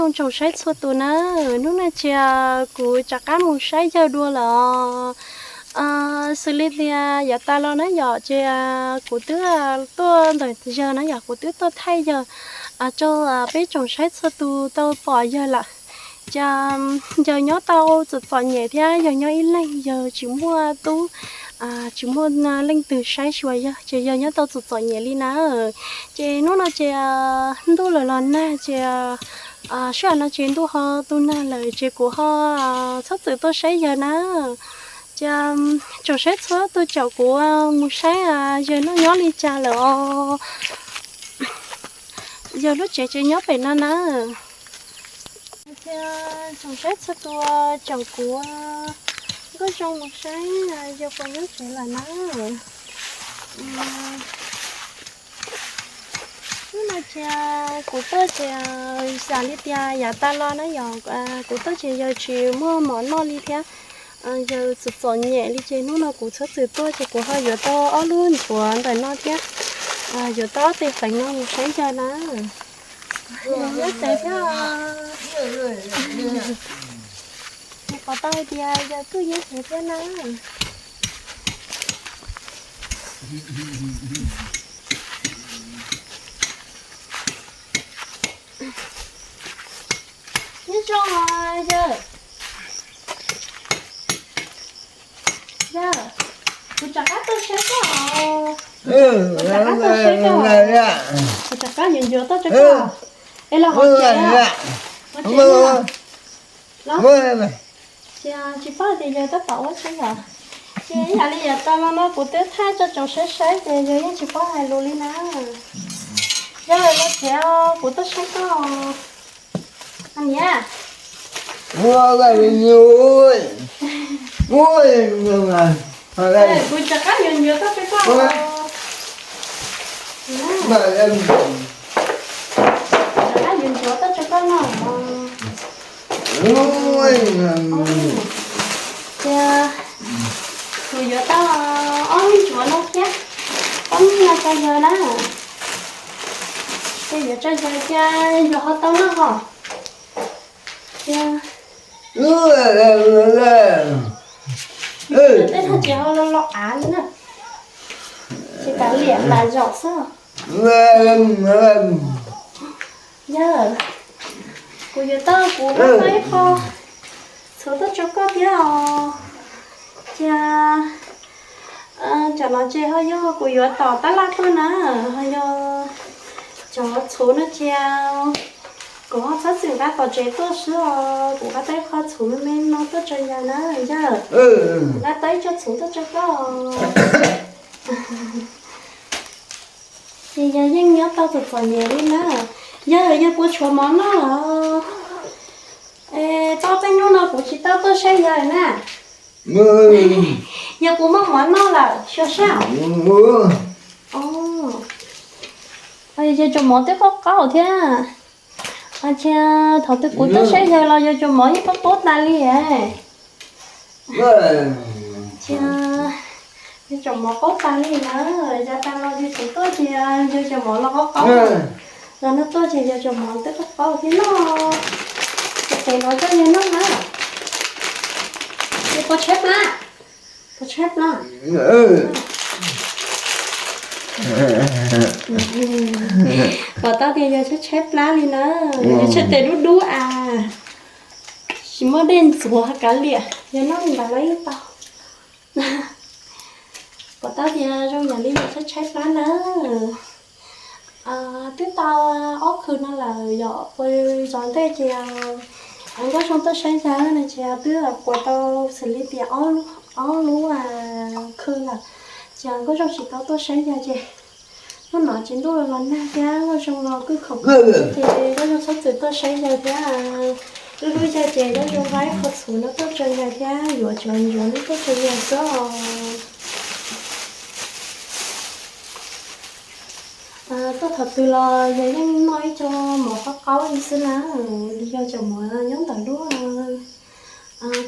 Tsoom saib txhua tus na, hnub no ces kuv rov qab mus saib yawg dua lawm. Xws li tias yav tas los na yom, ces kuv twb tuaj ntawm yawg na yom, kuv twb tuaj thaij yawg rau peb tsoom saib txhua tus tau pom yawg lawm. Ces yawg nyob tau txom txom nyem thiab yawg nyob ib leeg, yawg tsis muaj tub, tsis muaj leej twg saib xyuas yawg, ces yawg nyob tau txom txom nyem li na. Ces hnub no ces ntuj lawm los nag ces sij hawm no ces ntuj ho tu nag lawm ces kuv ho txhob txwm tuaj saib yawg na. Ces tsoom saib txhua tus, caum kuv mus saib yawg noj nyob li cas lawm os. Yawg lub tsev ces nyob pem no na. Tsoom saib txhua tus, caum kuv Nkauj Zoo mus saib yawg puas nyob tsev lawm na. Hnub no ces kuv tuaj ces xws li tias yav tas los na yom, kuv tuaj ces yawg tsis muaj mov noj li thiab, yawg txom txom nyem li ces hnub no kuv txhob txwm tuaj ces kuv ho yuav tau ob lub ntsuav ntawm no thiab, yuav tau ob teg feev no mus saib yawg na. Yawg nyob tsev thiab. Pom tau hais tias yawg kuj nyob tsev thiab na. Nyob zoo os yawg. Yawg, kuv rov qab tuaj saib koj os. Kuv rov qab tuaj saib koj. Kuv rov qab yuav ncuav tuaj rau koj. Es los hauv tsev, hauv tsev los. Ces tsis paub tias yawg tab tom ua tsev yom. Ces ib yam li yav tas los no kuv twb thaij rau tsoom saib saib ces yawg yeej tsis paub hais lus li na. Yawg los tsev, kuv tuaj saib koj. Niam. Kuv rov qab yuav ncuav tuaj rau koj. Rov qab yuav ncuav tuaj rau koj no. Ces kuv yuav tau ob lub ncuav no thiab, ob lub no rau yawg na. Ces yuav rau yawg ces yawg ho tau noj hos. Ces tej no ces ho lo lo av li na. Ces kav liam tas zaum xwb. Yawg, kuv yuav tau kuv ib qho txhuv tuaj rau koj thiab os. Ces cov no ces ho yog kuv yuav tom tab laj tuaj na, ho yog cov txhuv no ces kuv ho txhob txwm nqa tom tsev tuaj xwb os, kuv nqa tau ib qho txhuv me me no tuaj rau yawg na yawg. Nqa tau ib co txhuv tuaj rau koj. Ces yawg yeej nyob tau txom txom nyem li na. Yawg, yawg puas tshuav mov noj los? Es tau tej hnub no kuv tsis tau tuaj saib yawg na. Yawg puas muaj mov noj lawm xyuas saib. Yawg tsoom mov twb qaub qaub thiab. Ua cas thaum twg kuv tuaj saib yawg los yawg tsoom mov yeej qaub qaub tas li. Ua cas yawg tsoom mov qaub tas li na. Yav tas los yawg tseem tuaj ces yawg tsoom mov los qaub qaub, los no tuaj ces yawg tsoom mov twb qaub qaub thiab no. Ces tes no coj yawg noj na. Ces puas tshaib plab? Puas tshaib plab? Pom tau tias yawg tshaib tshaib plab li na. Yawg tshaib tes dub dub as. Tsis muaj dej ntxuav kav liam, yawg noj li ntawd los yeej tau. Pom tau tias zoo yam li yawg tshaib tshaib plab na. Twb tau ob khw no lawm yom, ua zov ntej ces Nkauj Zoo tuaj saib yawg no ces twb ua tau xws li tias ob lub khw lawm, ces Nkauj Zoo tsis tau tuaj saib yawg ces hnub no ces ntuj los nag thiab Nkauj Zoo los kuj khoom ces Nkauj Zoo txhob txwm tuaj saib yawg thiab. Lub lub caij ces Nkauj Zoo nqa ib qho txhuv no tuaj rau yawg thiab yuav cov ncuav no tuaj rau yawg xwb os. Tuaj thaum twg los yawg yeej noj ib co mov qaub qaub li xwb na, yawg cov mov nyob ntawm lub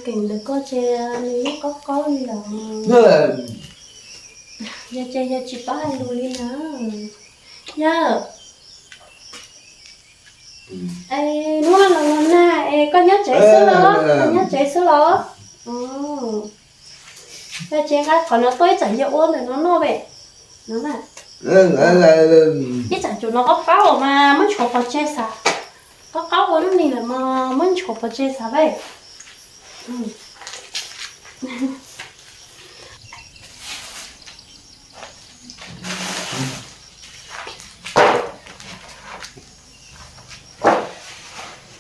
keem ntawm ko ces nws yeej qaub qaub li lawm. Yog ces yawg tsis paub hais lus li na. Yawg, Es hnub no los nag es koj nyob tsev xwb los? Koj nyob tsev xwb los? Koj tsev nqa qhov no tuaj ib tsam yawg ua ntawm no noj ve. No na. Ib tsam cuam no qaub qaub mas muab nchuav pov tseg xav. Qaub qaub ua lub ni lawm mas muab nchuav pov tseg xav ve.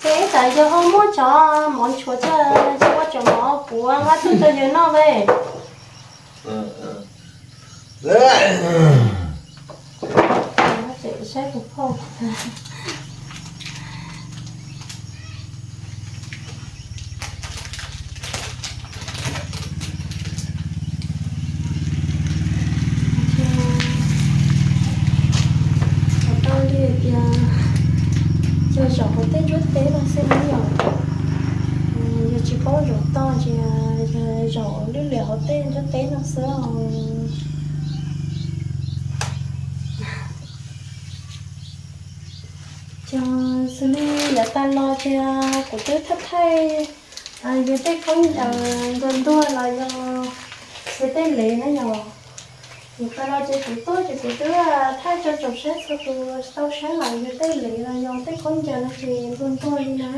Ces ib tsam yawg ho muab cov mov nchuav coj ua cov mov puav nqa tuaj rau yawg noj ve. Saib tus phauj. Tau li tias yog zaum hauv tej nruab teb no xwb na yom. Yog tsis paub zaum toj ces yog zaum lwj liam hauv tej nruab teb no xwb os. Ces xws li yav tas los ces kuv twb thaij thaij yog tej khaub ncaws ntuag ntuag los yog yog tej lev na yom. Yav tas los ces kuv tuaj ces kuv twb thaij tso tsoom saib txhua tus tau saib lawm, yog tej lev los yog tej khaub ncaws no ces ntuag ntuag li na.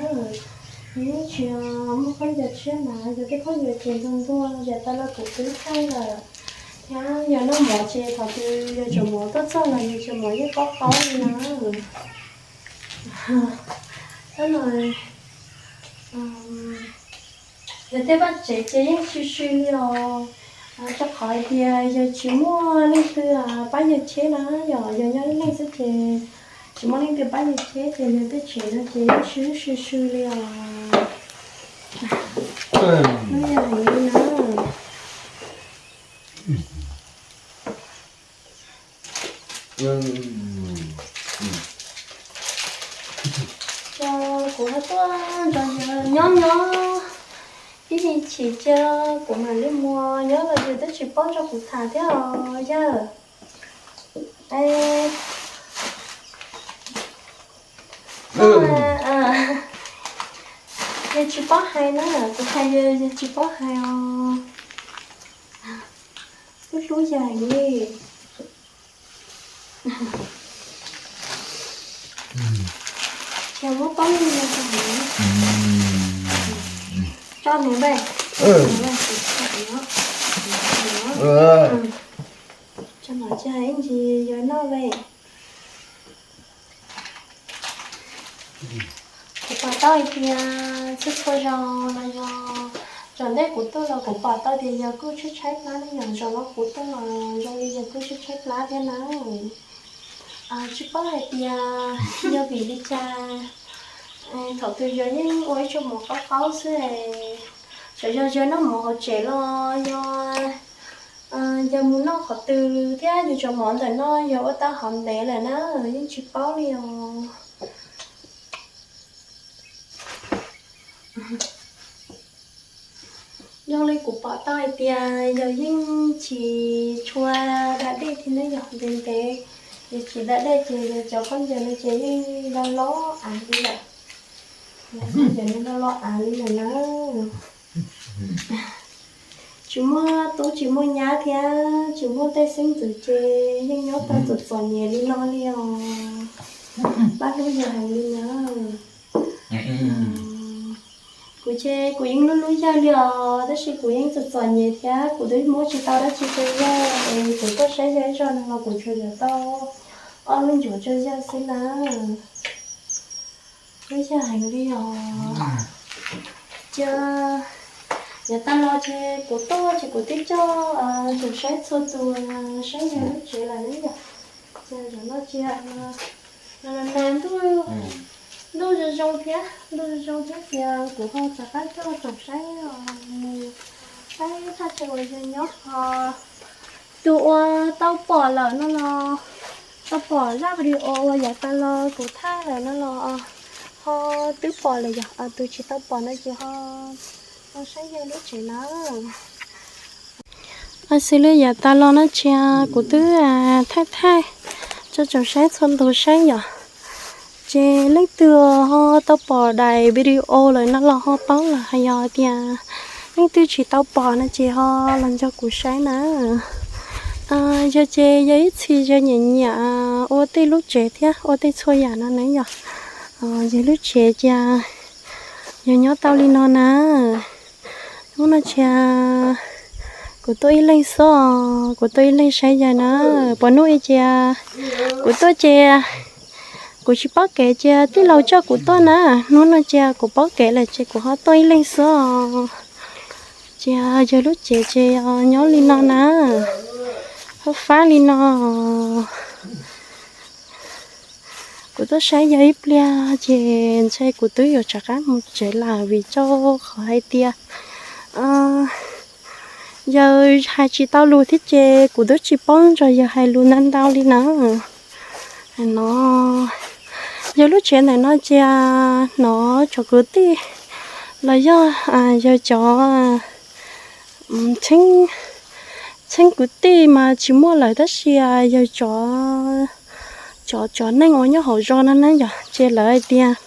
Yeej tsis muaj khaub ncaws tshiab na, yog tej khaub ncaws ces ntuag ntuag. Yav tas los kuv twb thaij lawm thiab, yog noj mov ces thaum twg yog tsoom mov tuaj txog los yog tsoom mov yeej qaub qaub li na. Tab no yog tej vaj tsev ces yeej sw sw li os, rau qhov hais tias yog tsis muaj leej twg pab yawg cheb na, yog yog nyob ib leeg xwb ces tsis muaj leej twg pab yawg cheb ces yog tej tsev no ces yeej sw sw sw li os. Lub yog heev li na. Ces kuv ho tuaj nrog yawg nyob nyob ib me chim ces kuv mam li mus nyob los yawg twb tsis paub nrog kuv tham thiab os yawg. Yawg tsis paub hais na, kuv hais yawg tsis paub hais os. Hlub hlub yawg heev li. Ces muab pob ntseg rau hauv, tso hauv ntej. Tso no ces ib ntsis yuav noj ve. Kuv pom tau hais tias txhua txhua zaus los yog zaum ntej kuv tuaj los kuv pom tau tias yawg kuj tshaib tshaib plab ne yom, zaum no kuv tuaj los zoo li yawg kuj tshaib tshaib plab thiab na. Tsis paub hais tias yog vim li cas, thaum twg yawg yeej ua ib tsoom mov qaub qaub xwb. Txawm yog yawg noj mov hauv tsev los yog yawg mus noj qhov twg thiab yus tsoom mov ntawm no yawg ua tau hov ntev lawm na, yeej tsis paub li os. Zoo li kuv pom tau hais tias yawg yeej tsis tshua da dej thiab ne yog ntev ntev yawg tsis da dej ces yawg cov khaub ncaws no ces yeej loj loj av li lawm. Yawg khaub ncaws no loj loj av li lawm na. Tsis muaj tub tsis muaj nyab thiab tsis muaj tej xeeb ntxwv ces yeej nyob tau txom txom nyem li no li os. Pab hlub yawg heev li na. Kuv ces kuv yeej hlub hlub yawg li os, tab sis kuv yeej txom txom nyem thiab kuv twb muab tsis tau dab tsi rau yawg es kuv tuaj saib yawg ib zaug no los kuv tsuas yuav tau ob lub ncuav rau yawg xwb na. Hlub yawg heev li os. Ces yav tas los ces kuv tuaj ces kuv twb coj tsoom saib txhua tus saib yawg lub tsev lawm ne yom. Ces zaum no ces nag ntuj, ntuj zoo zoo thiab, ntuj zoo zoo thiab ces kuv ho rov qab coj tsoom saib mus saib thaj chaw uas yawg nyob ho tus uas tau pom lawm no los, tau pom zaj video uas yav tas los kuv thaij lawm no los ho twb pom lawm yom, tus tsis tau pom no ces ho tau saib yawg lub tsev na. Xws li yav tas los no ces kuv twb thaij thaij tso tsoom saib txhua tus saib yom. Ces leej twg ho tau pom daim video lawm no los ho paub lawm, hais yog tias leej twg tsis tau pom no ces ho los nrog kuv saib na. Yog ces yog ib txhia yog nyiam nyiam ua tej lub tsev thiab ua tej txhua yam no na yom. Yog lub tsev ces yog nyob tau li no na. Hnub no ces kuv tuaj ib leeg xwb, kuv tuaj ib leeg saib yawg na. Puas hnub i ces kuv tuaj ces kuv tsis paub kev ces tij laug coj kuv tuaj na. Hnub no ces kuv paub kev lawm ces kuv ho tuaj ib leeg xwb. Ces yawg lub tsev ces nyob li no na, fab fab li no. Kuv tuaj saib yawg ib pliag ces ntshe kuv twb yuav rov qab mus tsev lawm vim rau qhov hais tias yawg hais tsis tau lus thiab ces kuv twb tsis paub nrog yawg hais lus ntau ntau li na. No yawg lub tsev ntawm no ces hnov cov kwv tij los yog yawg cov txheeb kwv tij mas tsis muaj lawm tab sis yawg cov, cov, cov neeg uas nyob hauv zos no na yom, ces lawv hais tias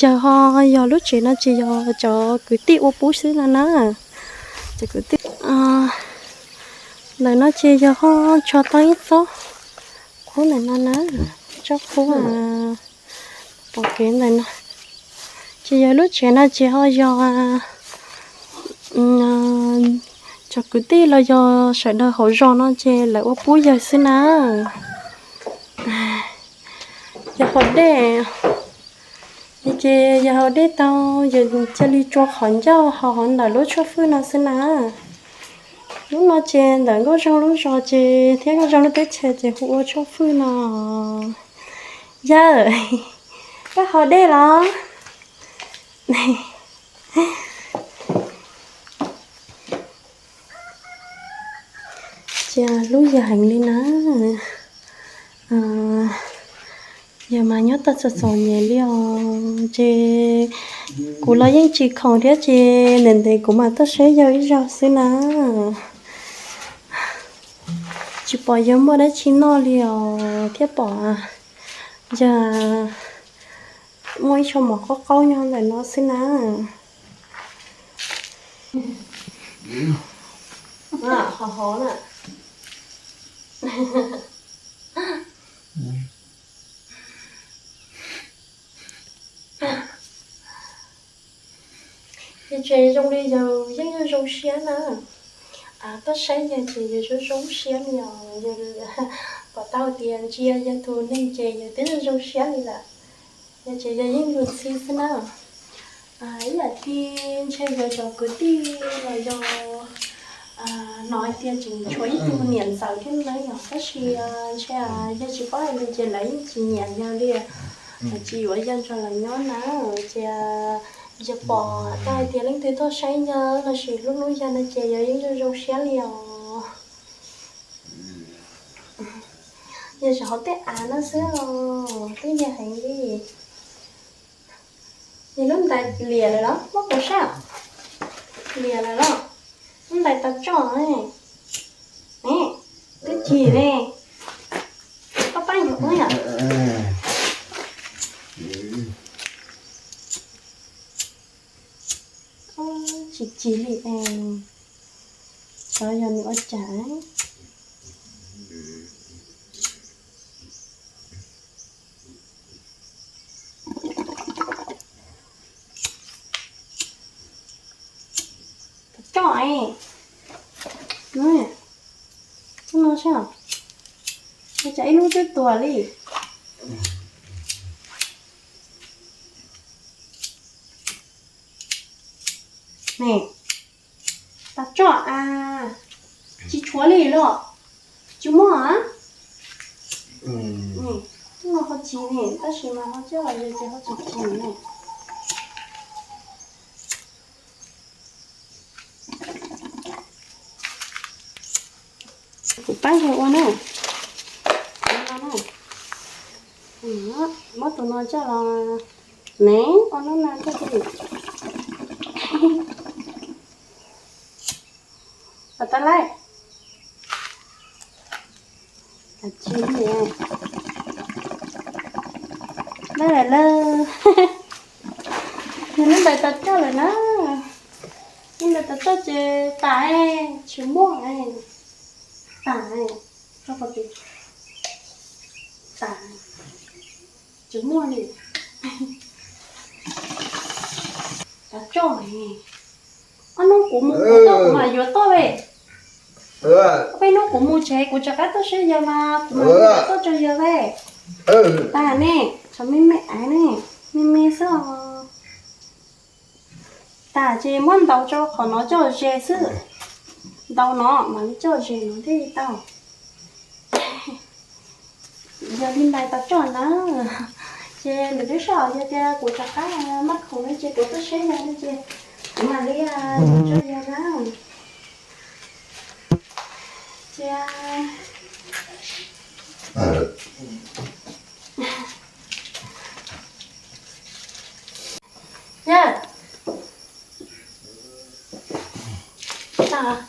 yawg ho, yog lub tsev no ces yog cov kwv tij ua pub xwb no na. Cov kwv tij ntawm no ces yawg ho tso tau ib tsob qub ntawm no na, tsob qub pom kev ntawm no. Ces yawg lub tsev no ces ho yog cov kwv tij los yog sawv daws hauv zos no ces lawv ua pub yawg xwb na. Yawg haus dej, ces yawg haus dej tau, yawg cia li tso qhov ncauj haus hauv ntawm lub tshuaj fwj no xwb na. Hnub no ces ntawm Nkauj Zoo lub zos ces thiab Nkauj Zoo lub teb chaws ces hu ua tshuaj fwj no. Yawg, koj haus dej los? Ces hlub yawg heev li na. Yawg mas nyob tau txom txom nyem li os. Ces kuv los yeej tsis khoom thiab ces ntev ntev kuv mam tuaj saib yawg ib zaug xwb na. Tsis pom yawg muaj dab tsi noj li os, thiab pom yawg muaj ib tsho mov qaub qaub nyob ntawm no xwb na. Hov hov na. Ces zoo li yawg yeej zoo zoo siab na. Tuaj saib yawg ces yawg zoo zoo siab li os. Yawg pom tau tias ntsia yawg tus neeg ces yawg twb zoo zoo siab li lawm. Yog ces yawg yeej luag ntxhi xwb na. Ib yam li ntshe yawg cov kwv tij los yog hnov hais tias tseem tshuav ib tug niam ntxawm thiab na yom, tab sis ntshe yawg tsis paub hais lus ces lawv yeej tsis nyiam yawg li, lawv tsis yuav yawg nrog lawv nyob na. Ces yawg pom tau hais tias leej twg tuaj saib yawg lossis hlub hlub yawg no ces yawg yeej zoo zoo siab li os. Yawg tseem haus tej av no xwb os, hlub yawg heev li. Yawg lub ntais liam lawm los muab kuv saib, liam lawm los? Lub ntais tau tso ne, ne, twb cig ne, koj pab yawg ua yom. Tsis cig li es, xyov yog nws ua cas. Tau tso es, no saib, ua cas ib lub twb tuag li. Ne, tau tso a, tsis tshuav li los? Tsis muaj a. Ho cig ne, tab sis mas ho coj los yawg ces ho tsis cig ne. Kuv pab yawg ua na. Muab tus no coj los, ne, ua lub no coj li. Pom tau lawm. Kav tsij li. Lawm, yog li ntawd tas coj lawm na. Li ntawd tas coj ces tas, tsis muaj, tas, tas, tsis muaj li. Tas coj, ob hnub kuv mus kuv tuaj kuv mam yuav tuaj ve. Ob peb hnub kuv mus tsev kuv rov qab tuaj saib yawg mas kuv mam yuav tuaj rau yawg ve. Tas ne, tshuav me me aiv ne, me me xwb os. Tas ces muab ntaus rau qhov no coj ze xwb. Ntaus no mam li coj ze no thiaj li tau. Yog li ntawd tas coj na. Ces lwm lub sij hawm yog tias kuv rov qab maj khoom no ces kuv tuaj saib yawg no ces kuv mam li coj yawg na. Ces yawg,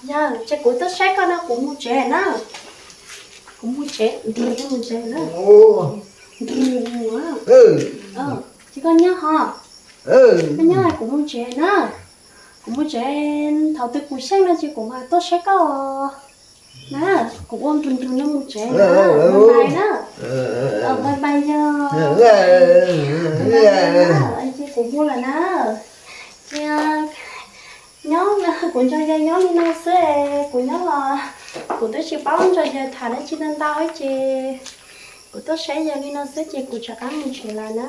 yawg, ces kuv tuaj saib koj no kuv mus tsev na. Kuv mus tsev, mus tsev na. Ces koj nyob ho, koj nyob kuv mus tsev na. Kuv mus tsev, thaum twg kuv xyeej no ces kuv mam tuaj saib koj na. Kuv ua nrug nrug no mus tsev na. Bye bye na. Bye bye yawg. Ces kuv mus lawm na. Ces nyob, kuv nrog yawg nyob li no xwb, kuv nyob los kuv twb tsis paub nrog yawg tham dab tsi ntau ntau ces kuv tuaj saib yawg li no xwb ces kuv rov qab mus tsev lawm na.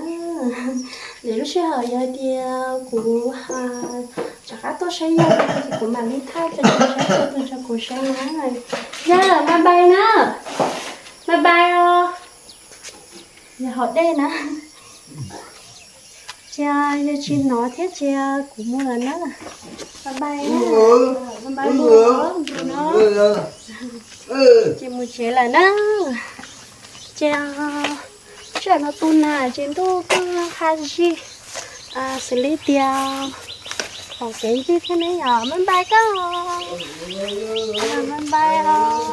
Lwm lub sij hawm yog tias kuv rov qab tuaj saib yawg ces kuv mam li thaij rau tsoom saib txhua tus nrog kuv saib na. Yawg, bye bye na. Bye bye os. Yog hom dej na. Cia yawg tsis hnov thiab cia kuv mus lawm na. Bye bye na. Bye bye no. Ces mus tsev lawm na. Ces sij hawm no tu nag ces ntuj kuj qha zig, xws li tias pom kev ncig thiab ne yom. Bye bye koj. Bye bye os.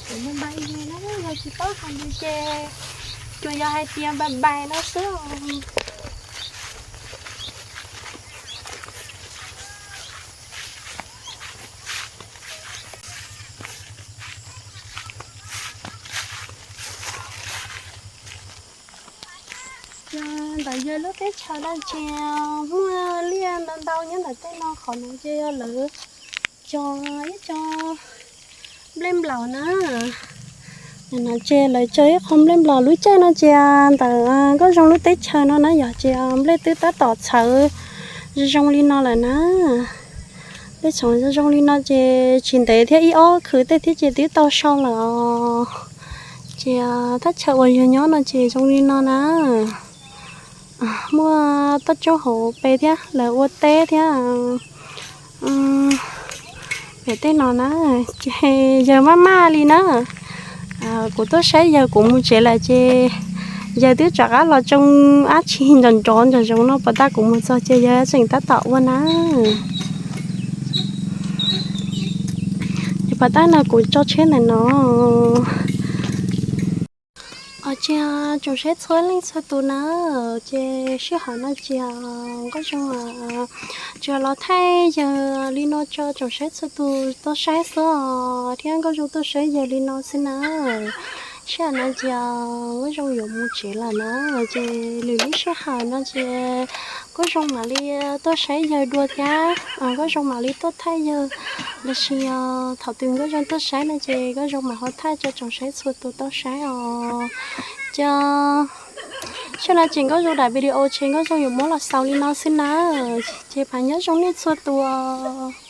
Kuv bye bye yawg na, yawg tsis paub hais li ces tsuas yog hais tias bye bye no xwb os. Ntawm yawg lub teb chaws no ces muaj liaj ntau ntau nyob ntawm tej no, qhov no ces yog lawv cog ib co nplej nplaum na. No ces lawv cog ib qho nplej nplaum. Lub caij no ces ntawm Nkauj Zoo lub teb chaws no na yog ces nplej twb tab tom txhawv zoo zoo li no lawm na. Nplej txhawv zoo zoo li no ces tsis ntev thiab ib ob khwv tej thiab ces twb tau sau lawm os. Ces thaj chaw uas yog nyob no ces zoo li no na. Muaj toj roob hauv pes thiab, lawv ua teb thiab. Pem tej no na, ces yawg maj maj li na. Kuv tuaj saib yawg kuv mus tsev lawm ces yawg twb rov qab los tsoo dab tsi nrov nrov nrov zoov no, puas tas kuv mus txog ces yawg tseem tab tom ua na. Ces puas tas no kuv tso tsheb ntawm no. Os, tsoom saib txhua leej txhua tus na, ces sij hawm no ces Nkauj Zoo tsuas los thaij yawg li no tso tsoom saib txhua tus tau saib xwb os, thiab Nkauj Zoo tuaj saib yawg li no xwb na. Sij hawm no ces Nkauj Zoo yuav mus tsev lawm na, ces lwm lub sij hawm no ces Nkauj Zoo mam li tuaj saib yawg dua thiab, Nkauj Zoo mam li tuaj thaij yawg, los sis thaum twg Nkauj Zoo tuaj saib no ces Nkauj Zoo mam ho thaij tso tsoom saib txhua tus tau saib os. Ces sij hawm no ces Nkauj Zoo daim video ces Nkauj Zoo yuav muab los xaus li no xwb na, ces pab nyob zoo nej txhua tus os.